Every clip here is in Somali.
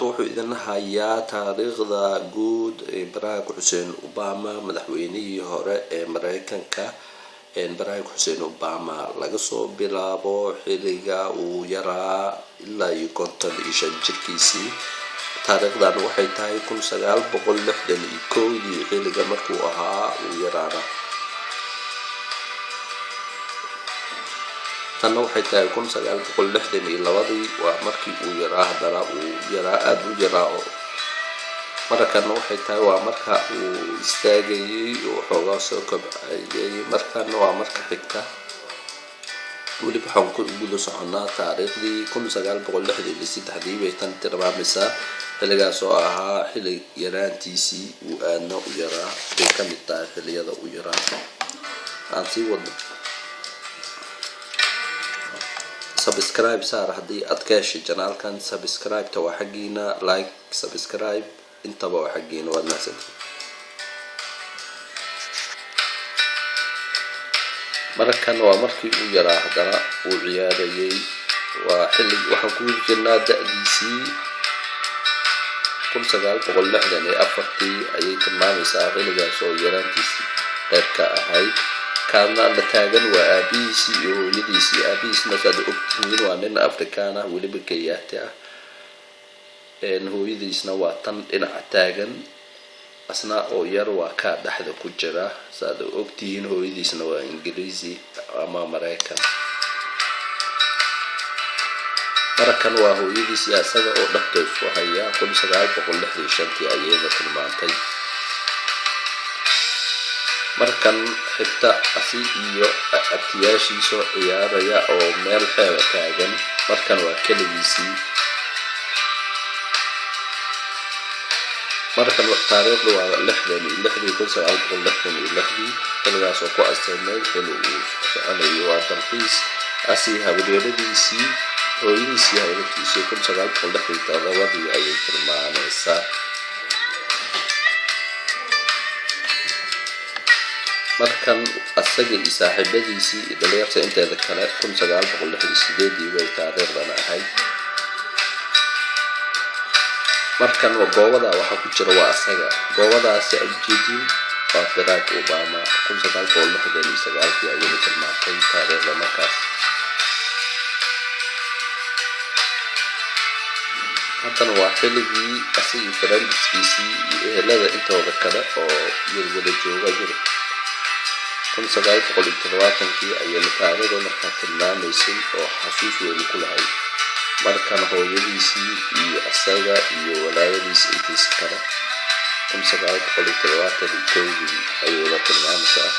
Maanta wuxuu idin hayaa taariikhda guud ee Barack Xuseen Obama, madaxweynihii hore ee Mareykanka. Barack Xuseen Obama laga soo bilaabo xilliga uu yaraa ilaa iyo 55 jirkiisii. Taariikhdan waxay tahay 1961-dii, xilliga markuu ahaa uu yaraana. Tanna waxay tahay 1962-dii, waa markii uu yaraa, haddana uu yaraa, aada u yaraa. Oo markana waxay tahay waa marka uu istaagayay oo xoogaa soo kobcayay. Markana waa marka xigta. Weli waxaan ku guda soconaa taariikhdii 1963-dii bay tan tilmaamaysaa, xilligaas oo ahaa xilli yaraantiisii uu aadna u yaraa bay ka mid tahay xilliyada uu yaraa. Aan sii wadno. Subscribe saar haddii aad ka heshay channelkan. Subscribe-ta waa xaggiina, like, subscribe intaba waa xaggiina. Waad mahadsantihin. Markan waa markii uu yaraa, haddana uu ciyaarayay. Waa xilli waxaan ku jirnaa da-diisii 1964-tii ayay tilmaamaysaa, xilligaas oo yaraantiisii qayb ka ahayd. Kaadna la taagan waa aabihiisii iyo hooyadiisii. Aabihiisna, saad ogtihiin, waa nin Afrikaan ah, weliba Kenyaati ah. Hooyadiisna waa tan dhinaca taagan, asna oo yar waa kaa dhexda ku jira. Saad ogtihiin, hooyadiisna waa Ingiriisi ama Maraykan. Markan waa hooyadiisii asaga oo dhabta isku haya, 1965-tii ayayna tilmaantay. Markan xigta asi iyo abtiyaashiisoo ciyaaraya oo meel xeeba taagan. Markan waa keligiisii. Markan taariikhdu waa 66-dii, 1966-dii, xilligaas oo ku asteymay xilli uu soconayo. Waa dalxiis asi habaryaradiisii, hooyadiisii, habaryartiisii. 1967-dii ayay tilmaamaysaa. Markan asaga iyo saaxiibadiisii iyo dhalinyarta inteeda kale, 1968-dii bay taariikhdan ahayd. Markan goobada waxaa ku jira waa asaga. Goobadaasi aad ujeediin waa Barack Obama. 1969-kii ayayna tilmaantay taariikhda markaas. Haddana waa xilligii asigii, friendskiisii iyo ehelada intooda kale oo yar wada jooga Yurub. 1970-kii ayayna taariikhda markaa tilmaamaysay oo xasuus weyni ku lahayd. Markan hooyadiisii iyo asaga iyo walaayadiisi intiisa kale, 1971-dii ayayna tilmaamaysaa.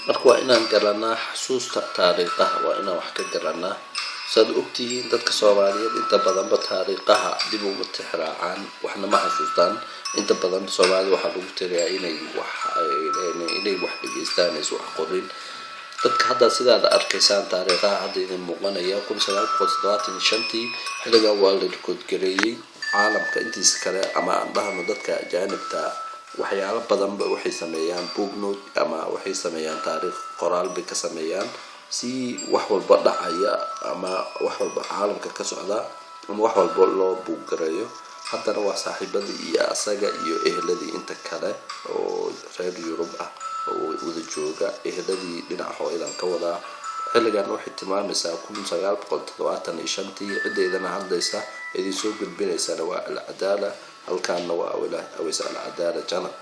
Marka waa inaan garanaa xasuusta taariikhaha, waa inaan wax ka garanaa. Saad ogtihiin, dadka Soomaaliyeed inta badanba taariikhaha dib uma tixraacaan, waxna ma xasuustaan. Inta badan Soomaalida waxaa lagu tiriyaa inay wax dhegeystaan, aysan wax qorin. Dadka hadda sidaad arkaysaan taariikhaha hadda idin muuqanaya, 1975-tii xilligan waa la record gareeyey. Caalamka intiisa kale, ama aan dhahno dadka ajaanibta, waxyaalo badanba waxay sameeyaan booknote ama waxay sameeyaan taariikh qoraal bay ka sameeyaan, si wax walba dhacaya ama wax walba caalamka ka socda ama wax walba loo buuggareeyo. Haddana waa saaxiibadii iyo asaga iyo eheladii inta kale oo reer Yurub ah oo wada jooga, eheladii dhinaca hooyadan ka wadaa. Xilligan waxay tilmaamaysaa 1975-tii. Ciddaydana hadlaysa, idin soo gudbinaysana waa Alcadaala, halkaana waa Aweys Alcadaala channel.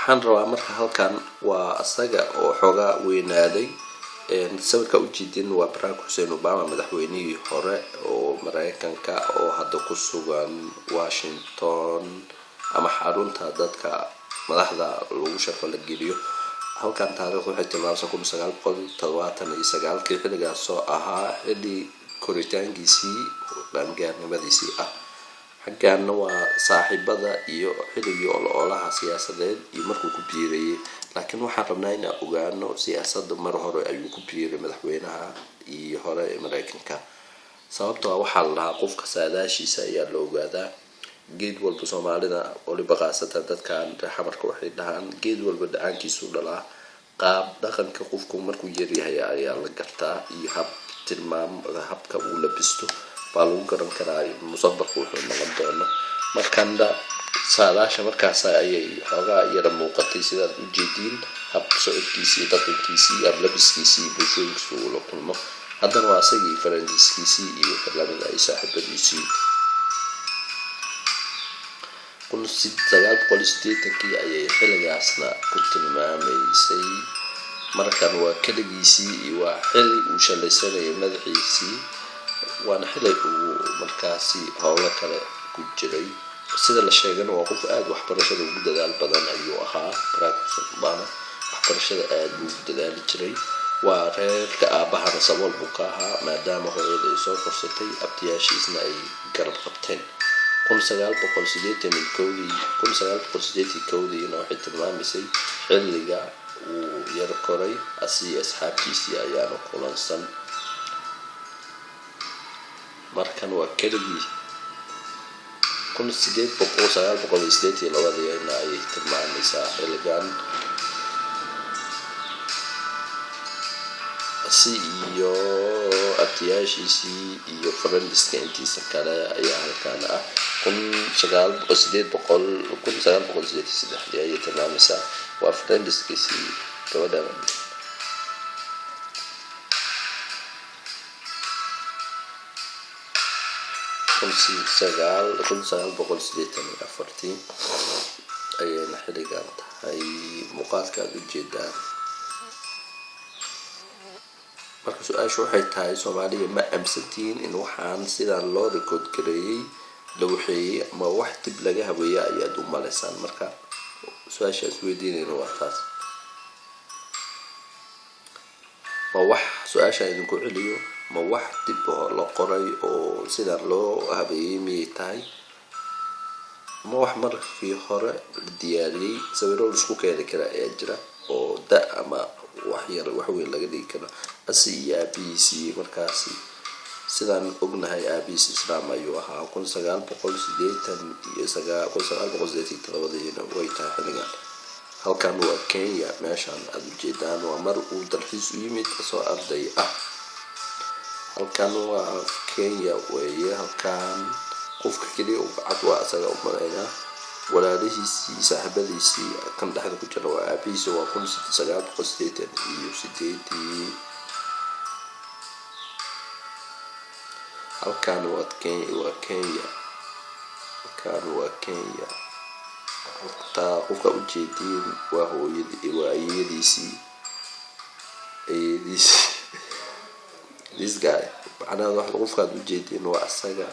Waxaan rabaa marka halkan waa asaga oo xoogaa weynaaday. Sawirka ujeedin waa Barack Xuseen Obama, madaxweynihii hore oo Mareykanka, oo hadda ku sugan Washington ama xarunta dadka madaxda lagu sharfo la geliyo. Halkan taariikhdu waxay tilmaamsa 1979-kii, xilligaasoo ahaa xilli koritaankiisii qaangaarnimadiisii ah. Xaggaana waa saaxiibada iyo xilligii ol-olaha siyaasadeed iyo markuu ku biirayay. Laakiin waxaan rabnaa inaan ogaano siyaasadda mar hore ayuu ku biiray madaxweynaha iyo hore ee Mareykanka, sababtoo ah waxaa la dhahaa qofka saadaashiisa ayaa la ogaadaa. Geed walba, Soomaalida waliba khaasatan dadkan Xamarka, waxay dhahaan geed walba dhacaankiisuu dhalaa. Qaab dhaqanka qofku markuu yaryahay ayaa la gartaa, iyo hab tilmaam habka uu labisto baa lagu garan karaa mustaqbalka wuxuu noqon doono. Markanda saadaasha markaas ayay xoogaa yara muuqatay, sidaad ujeediin hab socodkiisii, dhaqankiisii, hab labiskiisii, bulshooyinkiisa uu la kulmo. Haddana waa isagii, friendskiisii iyo wixii lamid ay saaxiibadiisii. 1980-kii ayay xilligaasna ku tilmaamaysay. Markan waa keligiisii iyo waa xili uu shalaysanayay madaxiisii, waana xili uu markaasi howlo kale ku jiray. Sida la sheegana waa qof aada waxbarashada ugu dadaal badan ayuu ahaa Barack Xuseen Obama. Waxbarashada aada buu ugu dadaali jiray. Waa reerka aabahana sabool buu ka ahaa, maadaama hooyada ay soo korsatay, abtiyaashiisna ay garab qabteen. 1981-dii, 1981-diina waxay tilmaamaysay xilliga uu yar koray. Asii asxaabtiisii ayaana kulansan. Markan waa keligii. 1982-diina ayay tilmaamaysaa xilligan, si iyo abtiyaashiisii iyo friendska intiisa kale ayaa halkan ah. Kun sagaal sideed boqol 1983-dii ayay tilmaamaysaa, waa friendskiisii gabadha. 1984-tii ayayna xilligan tahay muuqaalka aada ujeedaan. Marka su-aashu waxay tahay, Soomaaliya, ma aaminsantihiin in waxaan sidaan loo record gareeyey, la waxeeyey, ama wax dib laga habeeya ayaad u malaysaan? Marka su-aashaas weydiinayna waa taas. Ma wax, su-aashaan idinku celiyo, ma wax dib la qoray oo sidaan loo habeeyey miyay tahay, ma wax markii hore la diyaariyey? Sawiro laisku keeni kara ayaa jira oo da ama wax yar wax weyn laga dhigi karo. Asi iyo aabihiisii markaasi, sidaan ognahay aabihiis Islaam ayuu ahaa. 1989, 1987-diina way tahay xilligan. Halkan waa Kenya, meeshaan aada ujeedaan waa mar uu dalxiis u yimid asoo arday ah. Halkan waa Kenya weeye. Halkan qofka keliya u cad waa isaga umalaynaa, walaalihiisii, saaxiibadiisii. Kan dhexda ku jira waa aabihiisa. Waa 1988-dii. Halkan waa Kenya, waa Kenya, halkan waa Kenya. Taa qofka ujeediin waa hooyadii, waa ayeyadiisii, ayeyadiisii. This guy, macnaha wax qofkaad ujeediin waa asaga.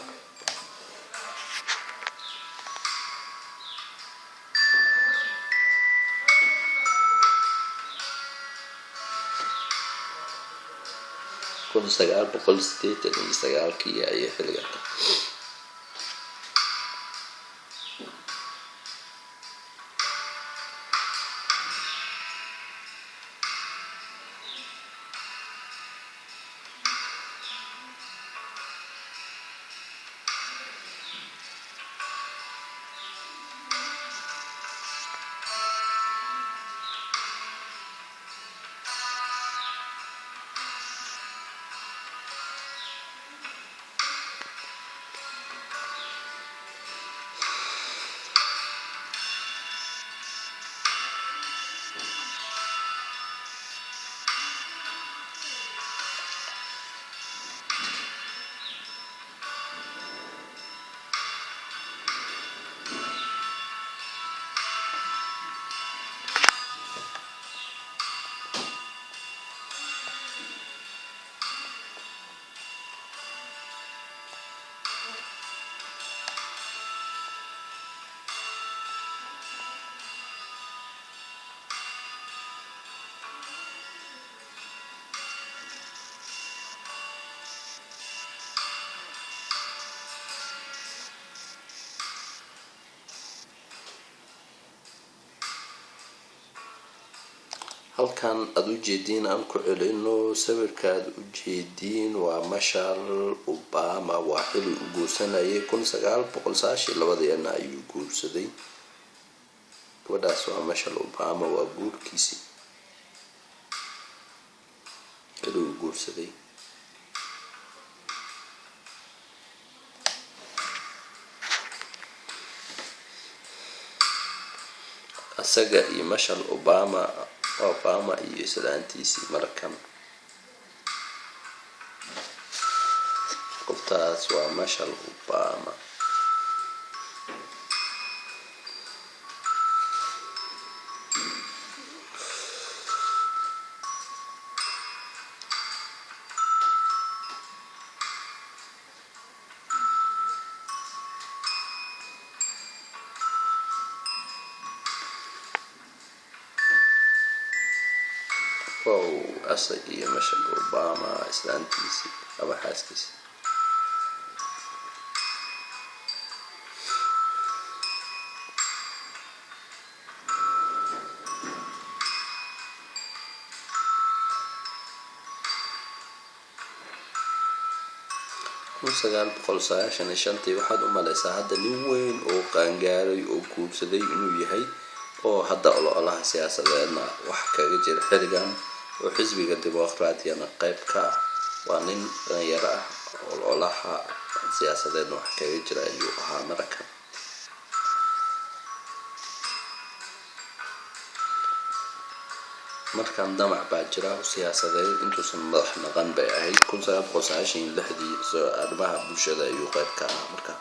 1989-kii ayay xilligan tahay. Halkan aada u jeediin, aan ku celino sawirka aada u jeediin, waa Michelle Obama. Waa xili uu guursanayay, 1992-diina ayuu guursaday gabadhaas. Waa Michelle Obama, waa guurkiisii xili uu guursaday. Isaga iyo Michelle Obama, Obama iyo islaantiisii markan. Qoftaas waa Michelle Obama. Wow, asaga iyo Michelle Obama, islaantiisii ama xaaskiisii. 1995-tii. Waxaad u malaysaa hadda nin weyn oo qaangaaray oo guursaday inuu yahay, oo hadda ololaha siyaasadeedna wax kaga jira xilligan, oo xisbiga Dimuqraadiyana qayb ka ah. Waa nin dhalinyaro ah, ololaha siyaasadeedna wax kaga jira ayuu ahaa markan. Markaan damac baa jira siyaasadeed, intuusan madax naqan bay ahayd, 1996-dii. Arrimaha bulshada ayuu qayb ka ahaa marka.